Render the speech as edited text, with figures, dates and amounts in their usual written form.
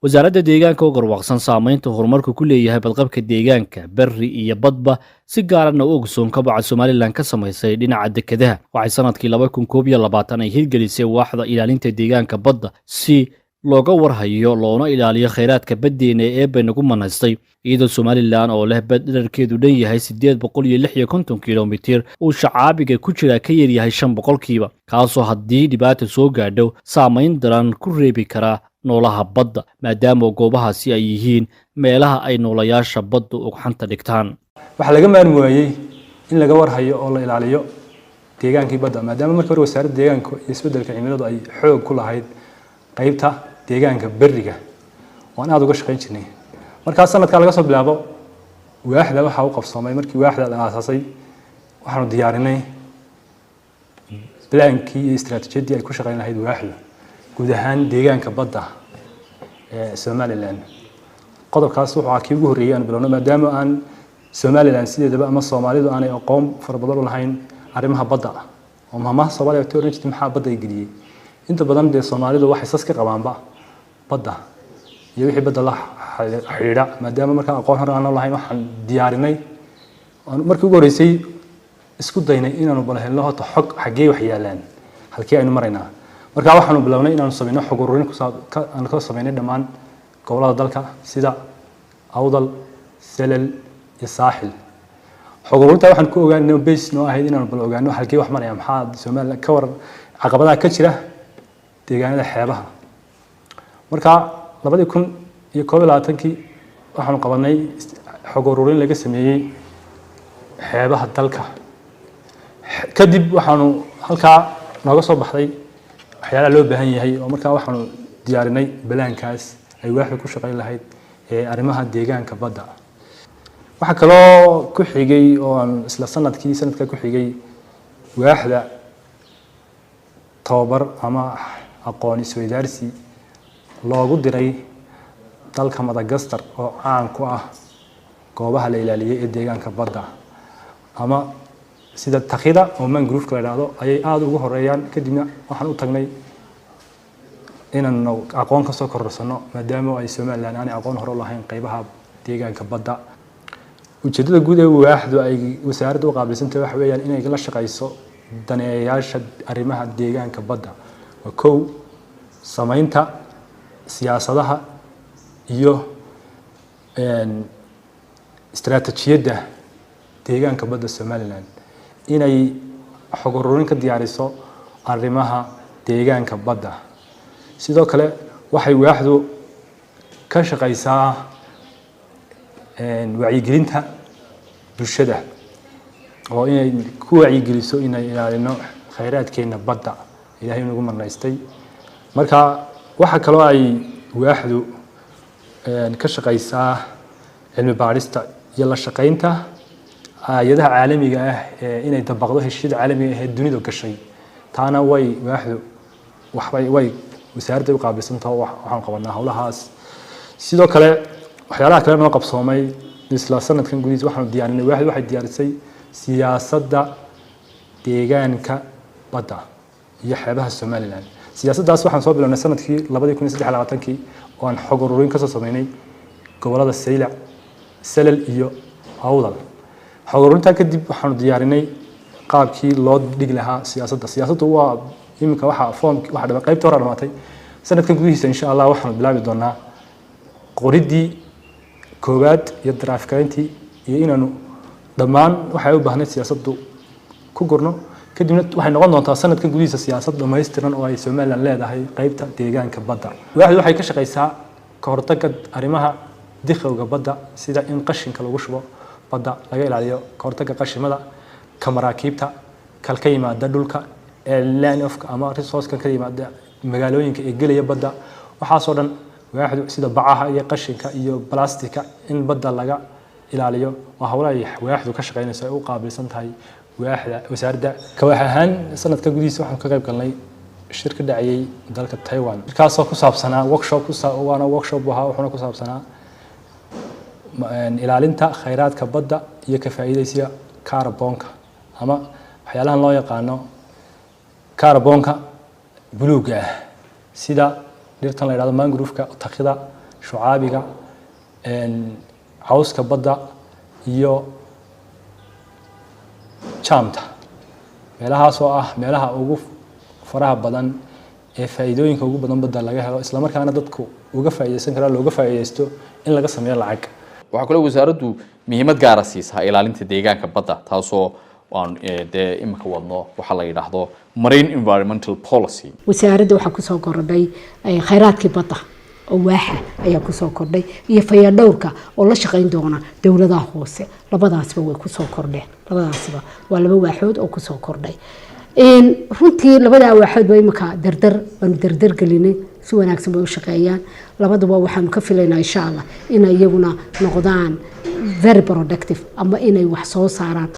Wasaaradda Deegaanka oo garwaaqsan saameynta horumarku ku leeyahay badqabka deegaanka berri iyo badba, si gaarana u ogsoon kobaca Somaliland ka samaysay dhinaca dekedaha, waxay sanadkii 2021 ay hirgelisay waaxda ilaalinta deegaanka badda si looga warhayo loona ilaaliyo khayraadka baddeena ee Eebbe nagu manaystay. Iyadoo Somaliland oo leh bad dherarkeedu dhan yahay 856 kilomitir, uu shacaabiga ku jira ka yaryahay 5%, kaasoo haddii dhibaata soo gaadho saamayn daran ku reebi kara noolaha badda, maadaama goobahaasi ay yihiin meelaha ay noolayaasha baddu ugxanta dhigtaan. Waxaa laga maarmi waayey in laga warhayo oo la ilaaliyo deegaankii badda, maadaama markii hore Wasaaradda Deegaanka iyo Isbeddelka Cimiladu ay xoog ku lahayd qeybta deegaanka berriga oo aan aada uga shaqayn jirnay. Markaa sanadkaa laga soo bilaabo, waaxda waxaa u qabsoomay, markii waaxda la aasaasay, waxaanu diyaarinay plan-kii iyo istaraatiijiyaddii ay ku shaqayn lahayd waaxdu guud ahaan deegaanka badda ee Somaliland. Qodobkaas wuxuu ahaa kii ugu horreeyey aan bilowno, maadaama aan Somaliland sideedaba ama Soomaalidu aanay aqoon fara badan u lahayn arrimaha badda, oo maahmaaha Soomaaliya ta oran jirtay "Maxaa badda ay geliyey?" Inta badan dee Soomaalidu waxay sas ka qabaanba badda iyo wixii badda la xidhiidha. Maadaama markaa aqoon hore aan lahayn, waxaan diyaarinay, markii ugu horreysay isku daynay inaanu bal helno horta xog, xaggee wax yaalaan, halkee aynu maraynaa. Markaa waxaanu bilownay inaanu samayno xog ururin aan ka samaynay dhammaan gobollada dalka, sida Awdal, Selel iyo Saaxil. Xog ururinta waxaan ku ogaanay, base noo ahayd, inaanu bal ogaano halkee wax maraya, maxaa Somaliland ka waran, caqabadaha ka jira deegaanada xeebaha. Marka 2021-kii waxaanu qabanay xog ururin laga sameeyey xeebaha dalka. Kadib waxaanu halkaa nooga soo baxday waxyaalaha loo baahan yahay, oo markaa waxaanu diyaarinay plan-kaas ay waaxda ku shaqayn lahayd ee arrimaha deegaanka badda. Waxaa kaloo ku xigay oo aan isla sanadkii sanadka ku xigay waaxda tababar ama aqoon isweydaarsi loogu diray dalka Madagascar, oo caan ku ah goobaha la ilaaliyey ee deegaanka badda, ama sida takhida oo mangrove-ka la idhaahdo ayay aada ugu horeeyaan. Kadibna waxaan u tagnay inaanu aqoon kasoo kororsano, maadaama ay Somaliland aanay aqoon hore u lahayn qeybaha deegaanka badda. Ujeeddada guud ee waaxdu ay wasaaradda u qaabilsantahay waxa weeyaan inay la shaqeyso daneeyayaasha arrimaha deegaanka badda. Waa kow, samaynta siyaasadaha iyo istaraatijiyadda deegaanka badda Somaliland, inay xog ururin ka diyaariso arrimaha deegaanka badda. Sidoo kale waxay waaxdu ka shaqeysaa wacyigelinta bulshada, oo inay ku wacyigeliso inay ilaalino khayraadkeena badda Ilaahay nagu manaystay. Marka waxaa kaloo ay waaxdu ka shaqeysaa cilmi baadhista iyo la shaqeynta hay'adaha caalamiga ah ee inay dabaqdo heshiisyada caalamiga ah ee dunidu gashay. Taana way waaxdu waxbay way wasaaradda u qaabilsantaho, waxaan qabanaa howlahaas. Sidoo kale waxyaalaha kale noo qabsoomay isla sanadkan gudihiisa, waxaanu diyaarinay, waaxdu waxay diyaarisay siyaasadda deegaanka badda iyo xeebaha Somaliland. Siyaasaddaas waxaan soo bilownay sanadkii 2023-kii, oo aan xog ururin kasoo sameynay gobolada Saylac, Salal iyo Awdal. Xog ururintaa kadib waxaanu diyaarinay qaabkii loo dhigi lahaa siyaasadda. Siyaasaddu waa iminka waxaa form waxaa dhama qaybta hore dhamaatay. Sanadkan gudihiisa, insha Allah, waxaanu bilaabi doonaa qoriddii koowaad iyo draft-gareyntii iyo inaanu dhammaan waxay u baahnayd siyaasaddu ku gurno. Kadibna waxay noqon doontaa sanadkan gudihiisa siyaasad dhammaystiran oo ay Somaliland leedahay qaybta deegaanka badda. Waaxdu waxay ka shaqeysaa ka hortagga arrimaha dikhowga badda, sida in qashinka lagu shubo badda laga ilaaliyo, ka hortagga qashimada ka maraakiibta, kal ka yimaada dhulka ee land of-ka ama resource-ka ka yimaada magaalooyinka ee gelaya badda. Waxaasoo dhan waaxdu, sida bacaha iyo qashinka iyo blastika, in badda laga ilaaliyo, waa howlaha ay waaxdu ka shaqeynayso ay u qaabilsan tahay waaxda wasaaradda. Kawaax ahaan sanadka gudihiisa waxaan ka qayb galnay shir ka dhacayay dalka Taiwan, shirkaasoo ku saabsanaa workshop, waana workshop ahaa, wuxuuna ku saabsanaa ilaalinta khayraadka badda iyo ka faa'iidaysiga kaarboonka, ama waxyaalahan loo yaqaano kaarboonka buluugga ah, sida dhirtan la yidhahdo mangrove-ka, takhida, Shucaabiga, cawska badda iyo jaamta, meelahaas oo ah meelaha ugu faraha badan ee faa'iidooyinka ugu badan badda laga helo, islamarkaana dadku uga faa'iideysan karaa, looga faa'iideysto in laga sameeyo lacag. Waxaa kaloo wasaaraddu muhiimad gaara siisaa ilaalinta deegaanka badda, taasoo aan dee imika wadno waxaa la yidhaahdo marine environmental policy. Wasaaradda waxaa kusoo kordhay khayraadkii badda oo waaxa ayaa kusoo kordhay, iyo fayadhowrka oo la shaqayn doona dowladaha hoose. Labadaasba way kusoo kordheen. Labadaasba waa laba waaxood oo kusoo kordhay. Runtii labadaa waaxood ba imika dardar waanu dardar gelinay, si wanaagsan bay u shaqeeyaan labadaba. Waxaanu ka filaynaa, insha Allah, inay iyaguna noqdaan very productive ama inay wax soo saaraan.